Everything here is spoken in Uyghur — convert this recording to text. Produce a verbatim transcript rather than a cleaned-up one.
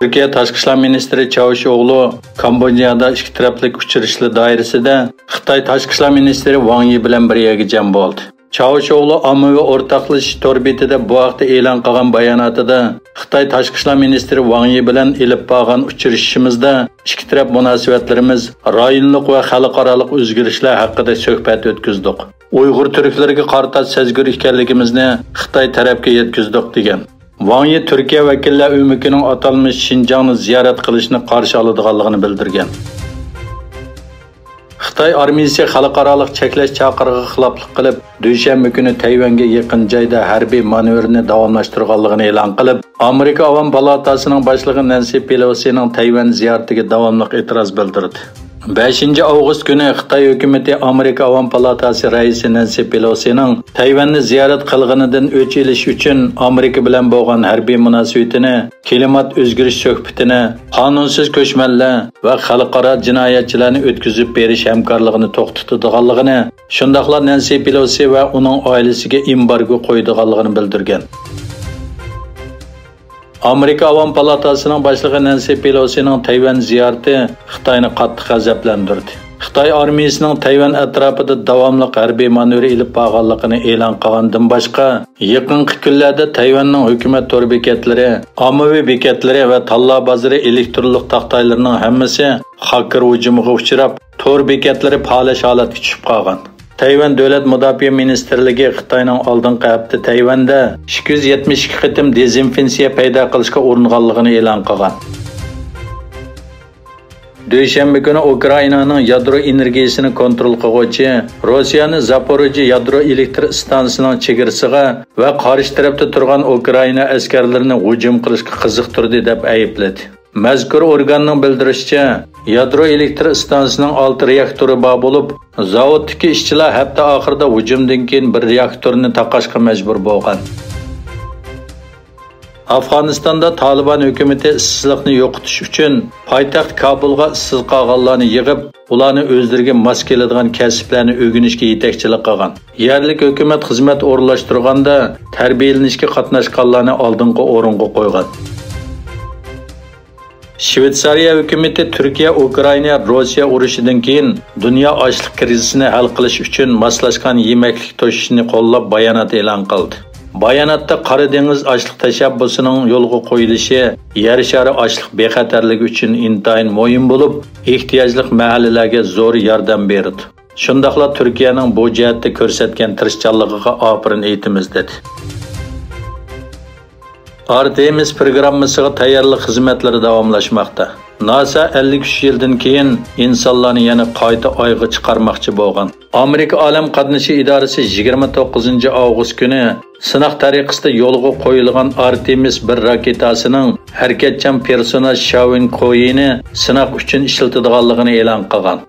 تۈركىيە تاشقى ئىشلار مىنىستىرى چاۋۇشئوغلۇ كامبودژادا ئىككى تەرەپلىك ئۇچرىشىشلار دائىرىسىدە خىتاي تاشقى ئىشلار مىنىستىرى ۋاڭ يى بىلەن بىر يەرگە جەم بولدى. چاۋۇشئوغلۇ ئاممىۋى ئورتاقلىشىش تور بېتىدە بۇ ھەقتە ئېلان قىلغان باياناتىدا، خىتاي تاشقى ئىشلار مىنىستىرى ۋاڭ يى بىلەن ئېلىپ بارغان ئۇچرىشىشىمىزدا ئىككى تەرەپ مۇناسىۋەتلىرىمىز رايونلۇق ۋە خەلقئارالىق ئۆزگىرىشلەر ھەققىدە سۆھبەت ئۆتكۈزدۇق. ئۇيغۇر تۈركلىرىگە قارىتا سەزگۈر ئىكەنلىكىمىزنى خىتاي تەرەپكە يەتكۈزدۇق، دېگەن. ۋاڭ يى تۈركىيە ۋەكىللەر ئۆمىكىنىڭ ئاتالمىش شىنجاڭنى زىيارەت قىلىشىنى قارشى ئالىدىغانلىقىنى بىلدۈرگەن. خىتاي ئارمىيىسى خەلقئارالىق چەكلەش چاقىرىقىغا خىلاپلىق قىلىپ، دۈشەنبە كۈنى تەيۋەنگە يېقىن جايدا ھەربىي مانېۋىرنى داۋاملاشتۇرغانلىقىنى ئېلان قىلىپ، ئامېرىكا ئاۋام پالاتاسىنىڭ باشلىقى نەنسى پېلوسىنىڭ تەيۋەن زىيارىتىگە داۋاملىق ئېتىراز بىلدۈردى. بەشىنچى ئاۋغۇست كۈنى خىتاي ھۆكۈمىتى ئامېرىكا ئاۋام پالاتاسى رەئىسى نەنسى پېلوسىنىڭ تەيۋەننى زىيارەت قىلغىنىدىن ئۆچ ئېلىش ئۈچۈن ئامېرىكا بىلەن بولغان ھەربىي مۇناسىۋىتىنى، كىلىمات ئۆزگىرىش سۆھبىتىنى، قانۇنسىز كۆچمەنلەر ۋە خەلقئارا جىنايەتچىلەرنى ئۆتكۈزۈپ بېرىش ھەمكارلىقىنى توختىتىدىغانلىقىنى، شۇنداقلا نەنسى پېلوسى ۋە ئۇنىڭ ئائىلىسىگە ئېمبارگو قويىدىغانلىقىنى بىلدۈرگەن. ئامېرىكا ئاۋام پالاتاسىنىڭ باشلىقى نەنسى پېلوسىنىڭ تەيۋەن زىيارىتى خىتاينى قاتتىق غەزەپلەندۈردى. خىتاي ئارمىيىسىنىڭ تەيۋەن ئەتراپىدا داۋاملىق ھەربىي مانېۋىر ئېلىپ بارغانلىقىنى ئېلان قىلغاندىن باشقا، يېقىنقى كۈنلەردە تەيۋەننىڭ ھۆكۈمەت تور بېكەتلىرى، ئاممىۋى بېكەتلىرى ۋە تاللا بازىرى ئېلېكتىرونلۇق تاختايلىرىنىڭ ھەممىسى خاككېر ھۇجۇمىغا ئۇچراپ، تور بېكەتلىرى پالەچ ھالەتكە چۈشۈپ قالغان. تەيۋەن دۆلەت مۇداپىئە مىنىستىرلىكى خىتاينىڭ ئالدىنقى ھەپتە تەيۋەندە ئىككى يۈز يەتمىش ئىككى قېتىم دېزىنفېكسىيە پەيدا قىلىشقا ئۇرۇنغانلىقىنى ئېلان قىلغان. دۈشەنبە كۈنى ئۇكرائىنانىڭ يادرو ئېنېرگىيىسىنى كونترول قىلغۇچى روسىيەنى زاپوروژيې يادرو ئېلېكتر ئىستانسىسىنىڭ چېگرىسىغا ۋە قارشى تەرەپتە تۇرغان ئۇكرائىنا ئەسكەرلىرىنى ھۇجۇم قىلىشقا قىزىقتۇردى دەپ ئەيىبلىدى. مەزكۇر ئورگاننىڭ بىلدۈرۈشىچە، يادرو ئېلېكتر ئىستانسىسىنىڭ ئالتە رېئاكتورى بار بولۇپ، زاۋۇتتىكى ئىشچىلار ھەپتە ئاخىرىدا ھۇجۇمدىن كېيىن بىر رېئاكتورنى تاقاشقا مەجبۇر بولغان. ئافغانىستاندا تالىبان ھۆكۈمىتى ئىشسىزلىقنى يوقىتىش ئۈچۈن پايتەخت كابۇلغا ئىشسىز قالغانلارنى يىغىپ، ئۇلارنى ئۆزلىرىگە ماس كېلىدىغان كەسىپلەرنى ئۆگىنىشكە يېتەكچىلىك قىلغان. يەرلىك ھۆكۈمەت خىزمەت ئورۇنلاشتۇرغاندا تەربىيەلىنىشكە قاتناشقانلارنى ئالدىنقى ئورۇنغا قويغان. شۋېتسارىيە ھۆكۈمىتى تۈركىيە-ئۇكرائىنا-روسىيە ئۇرۇشىدىن كېيىن دۇنيا ئاشلىق كىرىزىسىنى ھەل قىلىش ئۈچۈن ماسلاشقان يېمەكلىك توشۇشنى قوللاپ بايانات ئېلان قىلدى. باياناتتا قارا دېڭىز ئاشلىق تەشەببۇسىنىڭ يولغا قويۇلۇشى يەر شارى ئاشلىق بىخەتەرلىكى ئۈچۈن ئىنتايىن مۇھىم بولۇپ، ئېھتىياجلىق مەھەللىلەرگە زور ياردەم بېرىدۇ. شۇنداقلا تۈركىيەنىڭ بۇ جەھەتتە كۆرسەتكەن تىرىشچانلىقىغا ئاپىرىن ئېيتىمىز، دېدى. ئارتېمىس پروگراممىسىغا تەييارلىق خىزمەتلىرى داۋاملاشماقتا. ناسا ئەللىك ئۈچ يىلدىن كېيىن ئىنسانلارنى يەنە قايتا ئايغا چىقارماقچى بولغان. ئامېرىكا ئالەم قاتنىشى ئىدارىسى يىگىرمە توققۇزىنچى ئاۋغۇست كۈنى سىناق تەرىقىسىدە يولغا قويۇلغان ئارتېمىس بىر راكېتاسىنىڭ ھەرىكەتچان پېرسوناژ شاۋېن كويىنى سىناق ئۈچۈن ئىشلىتىدىغانلىقىنى ئېلان قىلغان.